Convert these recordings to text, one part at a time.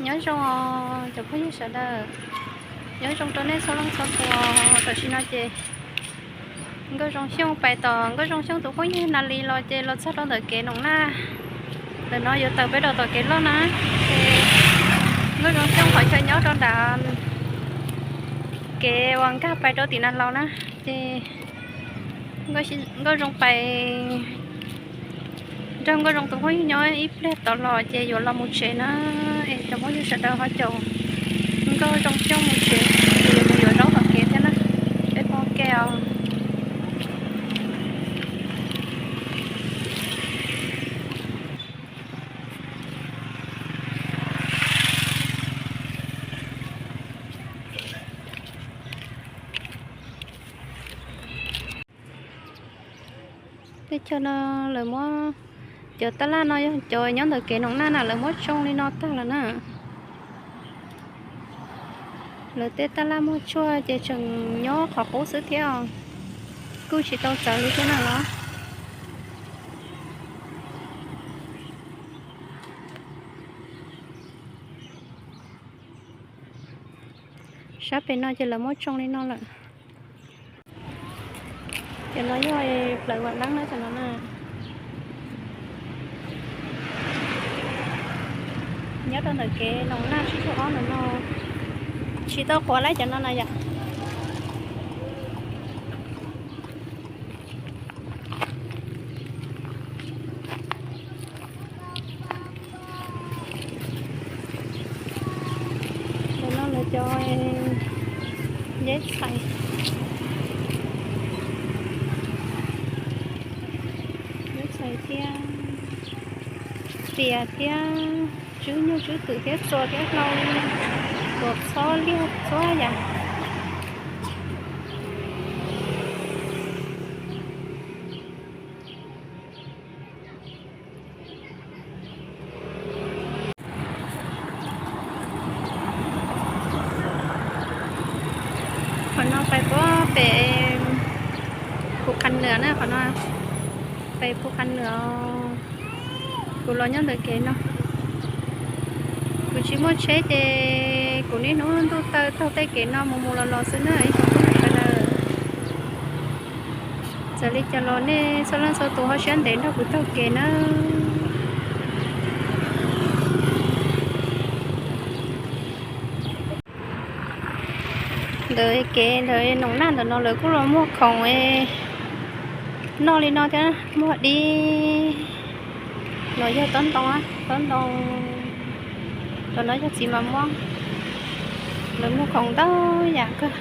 Nyob zoo os cov phooj ywg sawv daws, nyob zoo rau nej txhua leej txhua tus. Tam sim no ces Nkauj Zoo Xyooj pais tom Nkauj Zoo Xyooj tus phooj ywg Nas Lis los ces los txog rau ntawm kev Noom Naj. Ntawm no yuav tawm peb rau tom kev loj na. Ces Nkauj Zoo Xyooj qhov chaw nyob rau nram kev uas nkag pais rau tim Nas Laus na. Ces Nkauj Zoo pais nrog Nkauj Zoo tus phooj ywg nyob ib pliag tod los ces yuav los mus tsev na. Es cov phooj ywg sawv daws ho caum Nkauj Zoo Xyooj mus tsev, ces yuav mus yuav zaub tom kev thiab na. Peb pom kev os. Teb chaws no lawv muab, cov tab laj no yog cov nyob ntawm kev Noom Naj na, lawv muab tsoo li no tag lawm na. Lawv tej tab laj muag tsuag ces tseem nyob qhov qub xwb thiab os. Kuj tsis tau txawv li thiab na los. Sab pem no ces lawv muab tsoo li no lawm. Cov no yog plawv vam leeb na cov no na. Nyob rau ntawm kev Noom Naj tsib caug ob ntawm no, tsis tau qhuav lawm cov no na yom. Ntawm no lawv cov yeb txhais, yeb txhais thiab tias thiab tswb nyuj tswb twm thiab txua thiab hlau, tuam txhob liag txhob yam. Qhov no pais puag pem Phu Khas Nwm na, qhov no pais Phu Khas Nwm. Kuv los nyob ntawm kev no, kuv tsis muaj tsheb ces kuv niaj hnub ntuj taw taug tej kev no mus mus los los xwb na ib tsoom phooj ywg sawv daws. Txawm li cas los nej txhua leej txhua tus ho siab ntev nrog kuv taug kev nawb. Ntawm kev ntawm Noom Naj ntawm no lawv kuj los muag khoom noj li no thiab, muag dib, no yog tob ntoo, tob ntoo, cov no yog txiv mas muab, lawv muag khoom ntau yam kawg.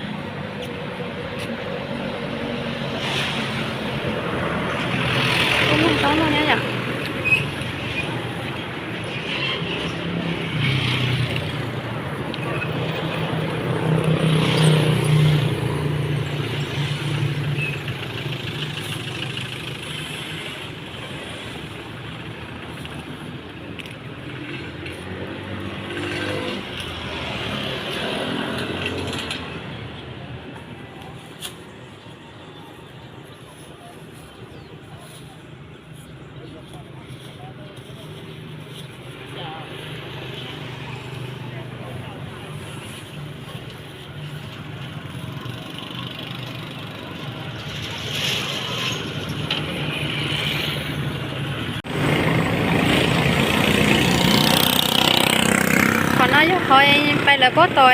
Kuj muag zaub no thiab yom. Qhov no yog qhov pais lawv puab tom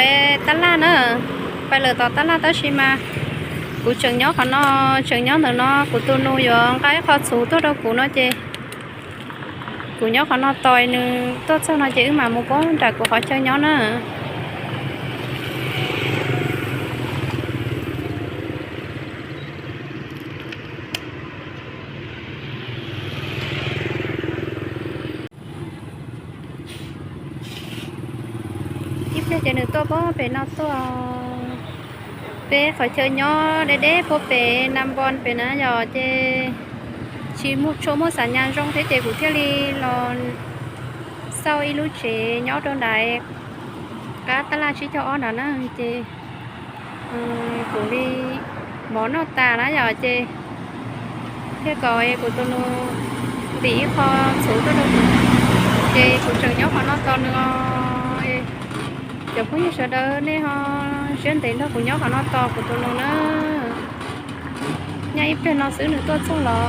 tab laj na, pais lawv tom tab laj tab sis mas kuv tseem nyob qhov no, tseem nyob ntawm no, kuv tus nus yuav nqa ib qho txhuv tuaj rau kuv no ces kuv nyob qhov no tos nws tuaj txog no ces wb mam mus puab nram kuv qhov chaw nyob na. Ib pliag ces nws tuaj puag pem no tuaj. Peb qhov chaw nyob deb deb puag pem Nam Npoo pem na yom, ces tsis muaj, tshua muaj xas nyas zoo thiab ces kuv thiaj li los xauj ib lub tsev nyob rau nram qab tab laj tsib caug ob nrad na ces kuv li mov noj tas na yom ces thiaj kom kuv tus nus ntim ib qho txhuv tuaj rau kuv, ces kuv tseem nyob qhov no tos nws os. Cov phooj ywg sawv daws nej ho siab ntev nrog kuv nyob qhov no tos kuv tus nus na. Nyob ib pliag no xwb nws tuaj txog los.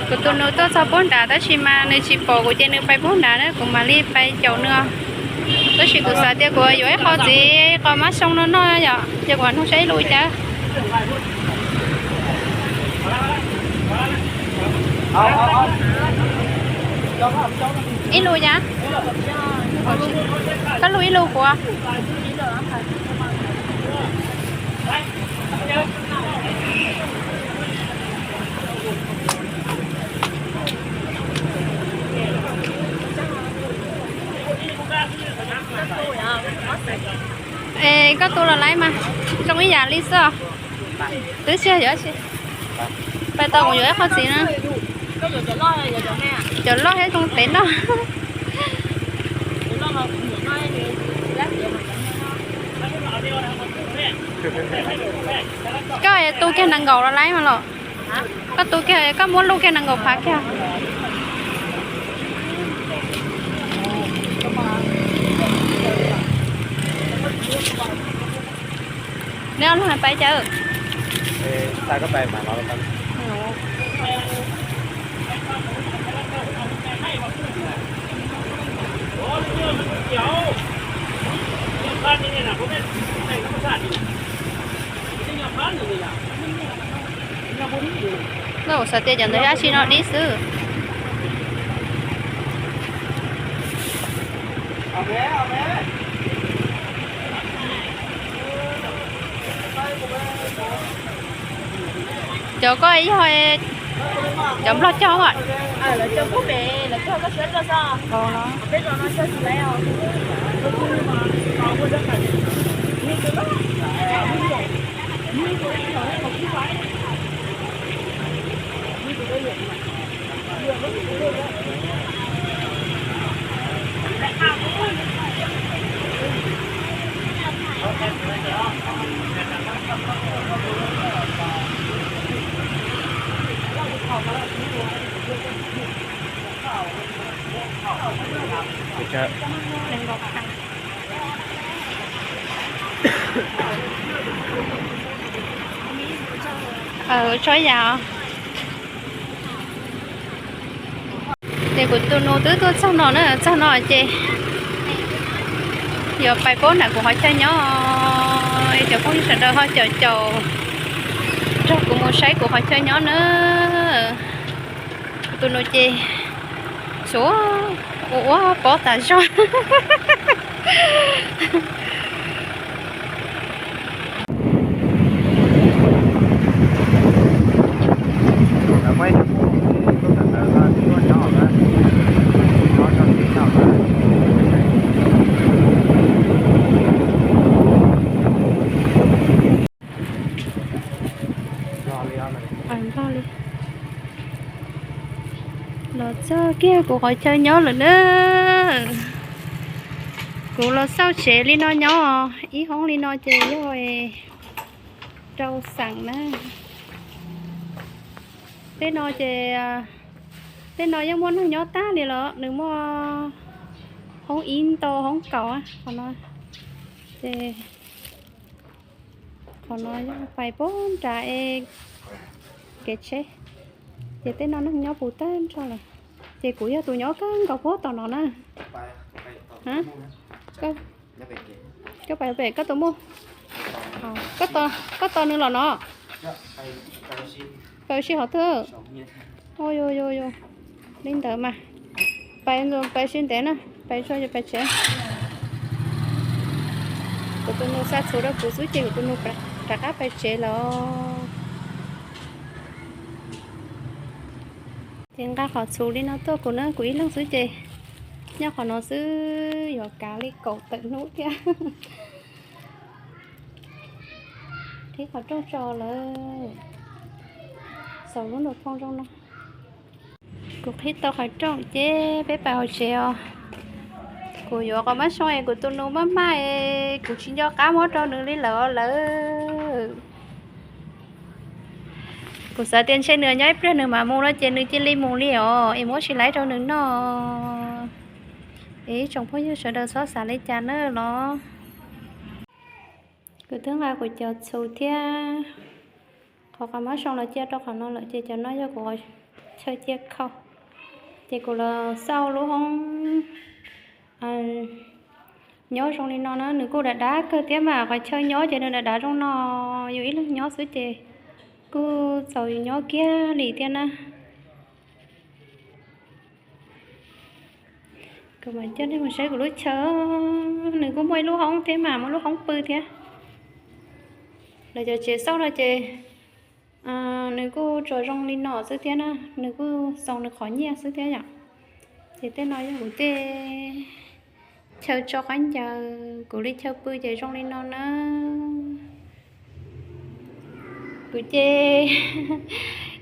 Kuv tus nus tuaj txog pub nrad tab sis mas nws tsis pom kuv ces nws pais pub nrad na, kuv mam li pais caum nws. Tab sis kuv xav tias kuv yuav ib qho txiv qos mab xyoo no noj yom, ces kuv nug saib ib lub cas. Ib lub yam, koj lug ib lub kuv. Es koj tu los laib mas, zoo ib yam li xwb. Twb tsis yog, pais tau kuv yuav ib qho txiv na. Cov loj thiab zoo pem noj. Koj tu kiag nees nkaum los laib mas los. Koj tu kiag, koj muab luj kiag nees nkaum phav kiag. Neb ob leeg pais cas? Xav tias cov ntawd dab tsi no dib xwb. Cov koj yog cov nplog cog. Tso yam. Ces kuv tus nus twb tuaj txog no na, txog no ces yuav pais pab nram kuv qhov chaw nyob. Cov phooj ywg sawv daws ho caum caum nrog kuv mus saib kuv qhov chaw nyob na. Kuv tus nus ces suav ua ua pob tas zog. Los txog kiag kuv qhov chaw nyob lawm na. Kuv los xauj tsev li no nyob, ib hoob li no ces yog rau xeem na. Tej no ces, tej no yeej muaj neeg nyob tag li los nws muaj hoob ib ntau hoob kaum qhov no. Ces qhov no yog pais pab nram kev tsheb, ces tej no neeg nyob puv tag nrho lawm. Ces kuv yog tus nyob kawg nkaus puag tom no na. Koj pais pem koj tus muj, koj tos nws los no. Pais ua si qhov twg? Li ntawd mas pais, pais sib ntev na, pais tso yus pais tsev. Kuv tus nus xa txhuv rau kuv xwb ces kuv tus nus rov qab pais tsev lawm. Ces nqa qhov txhuv li no tuaj kuv na, kuv ib leeg xwb ces nyob qhov no xwb yuav kav li kaum tawm hnub thiab. Qhib qhov rooj tso lawm. Tau lub nroog zoo no. Kuv qhib tau qhov rooj ces peb pais hauv tsev os. Kuv yuav qhov mab zoo es kuv tus nus maj maj es kuv tsis nco qab muab rau nws li lawm os lawm. Kuv xav tias ntshe nws nyob ib pliag nws mam mus no ces nws cia li mus li os es muab tsis laib rau nws noj. Es ib tsoom phooj ywg sawv daws txhob xav li cas na los. Kuv twb nqa kuv cov txhuv thiab qhov qhov mab zoo los cia rau qhov no lawm ces cov no yog kuv qhov chaw cia khau. Ces kuv los xauj lub hoob nyob zoo li no na, nws kuj dav dav kawg thiab mas qhov chaw nyob ces nws dav dav zoo no, yus ib leeg nyob xwb ces kuj txaus yus nyob kiag li thiab na. Kuv mam coj nej mus saib kuv lub chaw, nws kuj muaj ib lub hoob thiab mas muaj lub hoob pw thiab. Lawv cov tsev xauj no ces nws kuj tsuas zoo li no xwb thiab na, nws kuj xoo nws qhov nyiaj xwb thiab yom. Ces tej no yog kuv tej chaw tso qab ncaws, kuv li chaw pw ces zoo li no na. Kuv ces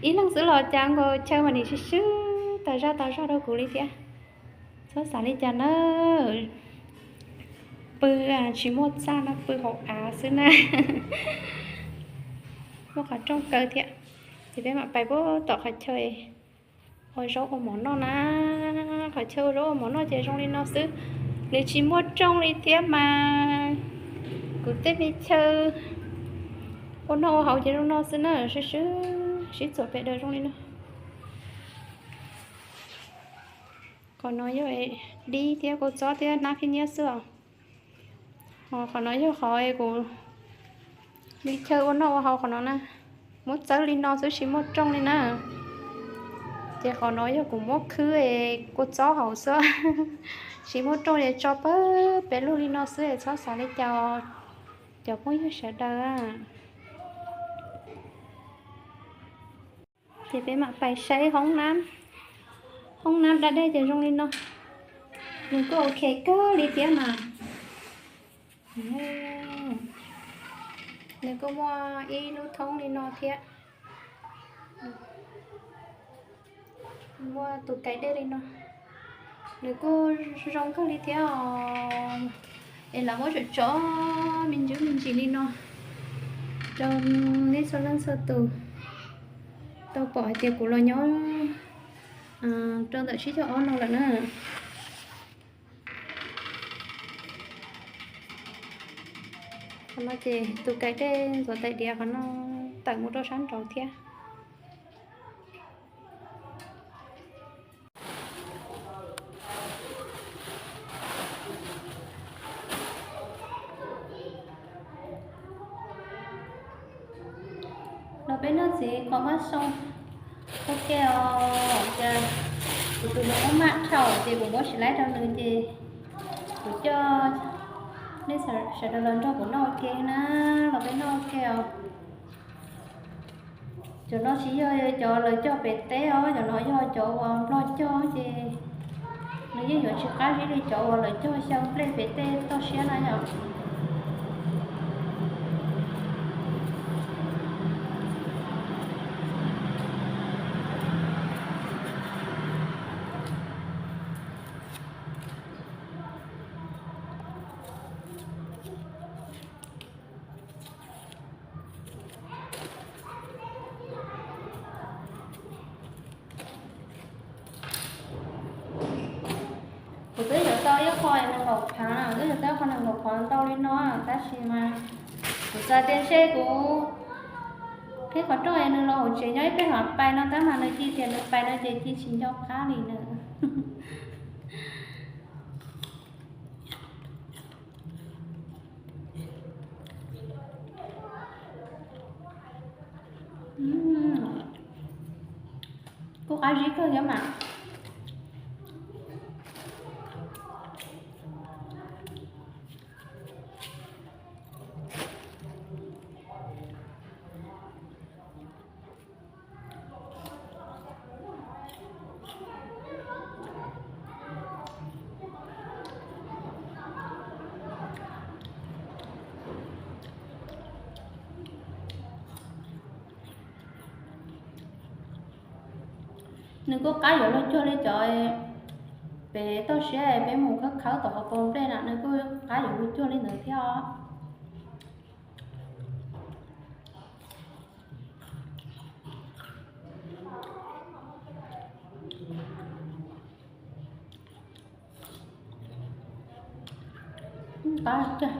ib leeg xwb los cas nkaus chaw mas nim swb swb tas zaj tas zog rau kuv li thiab. Txhob xav li cas na, pw tsis muaj txaj no pw hauv av xwb na. Muaj qhov rooj kaw thiab. Ces peb mam pais puag tom qhov chaw ua zaub ua mov noj na. Qhov chaw ua zaub ua mov noj ces zoo li no xwb, nws tsis muaj rooj li thiab mas. Kuv tej me chaw ua noj ua haus ces zoo no xwb na, sib sib txuam pem daws zoo li no. Qhov no yog dib thiab kua txob thiab hnab khib nyiab xwb os. Qhov no yog qhov kuv li chaw ua noj ua haus qhov no na, muab txawb li no xwb tsis muaj rooj li na. Ces qhov no yog kuv muab khwb kua txob haus xwb, tsis muaj rooj es tso pawg pes lug li no xwb es txhob xav li cas, cov phooj ywg sawv daws. Ces peb mam pais saib hoob nab, hoob nab da dej ces zoo li no. Nws kuj ok kawg li thiab mas. Nws kuj muaj ib lub thoob li no thiab, muaj tus kais dej li no. Nws kuj zoo kawg li thiab os. Es lawv muab tsom tsom me ntsis me ntsis li no rau nej txhua leej txhua tus tau pom hais tias kuv los nyob rau ntawm tsib caug ob no lawm na. Qhov no ces tus kais dej ntxuav tais diav qhov no tawm mus rau sab nraud thiab. Los peb noj txiv qhov mab zoo ua ke os. Ces kuv tus nus maj maj dhau ces kuv muab tsis laib rau nws ces kuv coj nej sawv daws los nrog kuv noj ua ke na. Los peb noj ua ke os. Cov no tsis yog cov lawv cog pem teb os, cov no yog cov uas nplog cog ces nws yeej yuav tsis qab zib li cov uas lawv cog xyaw nplej pem tej toj siab na yom. Kuv twb yuav tau ib qho nees nkaum qhov, twb yuav tau ib qho nees nkaum qhov ntau li no tab sis mas kuv xav tias ntshe kuv qhib qhov rooj es nws los hauv tsev nyob ib pliag mam pais no tab mas nws cia tias nws pais no ces cia tsis nco qab li na. Kuj qab zib kawg thiab mas. Nws kuj qab yuav luag cuag li cov pem toj siab peb mus khawb khawb tom qhov pos nplej na, nws kuj qab yuav luag cuag li ntawd thiab os. Qab kawg.